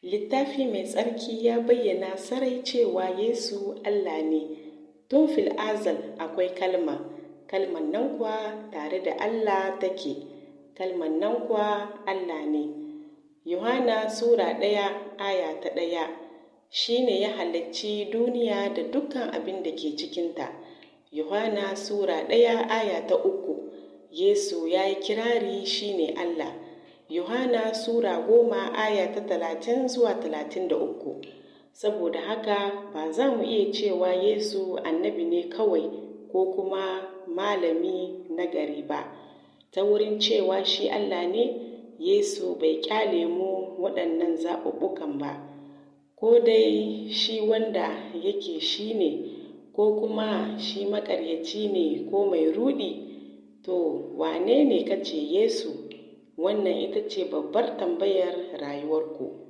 Littafi Mai Tsarki ya bayyana sarai cewa Yesu Allah ne. Tun fil azal akwai Kalma, Kalman nan kuwa tare da Allah take, Kalman nan kuwa Allah ne. Yohana Sura 1 aya ta 1. Shi ne ya halicci duniya da dukkan abin da ke cikinta. Yohana Sura 1 aya ta 3. Yesu ya yi kirari shi ne Allah. Yohana Sura 10 aya ta 30 zuwa 33. Saboda haka ba za mu iya cewa Yesu annabi ne kawai ko kuma malami nagari ba. Ta wurin cewa shi Allah ne, Yesu bai ƙyale mu waɗannan zaɓuɓɓukan ba. Ko dai shi wanda yake shi ne, ko kuma shi maƙaryaci ne ko mai ruɗi, to, wane ne ka ce Yesu? Wannan ita ce babbar tambayar rayuwarku.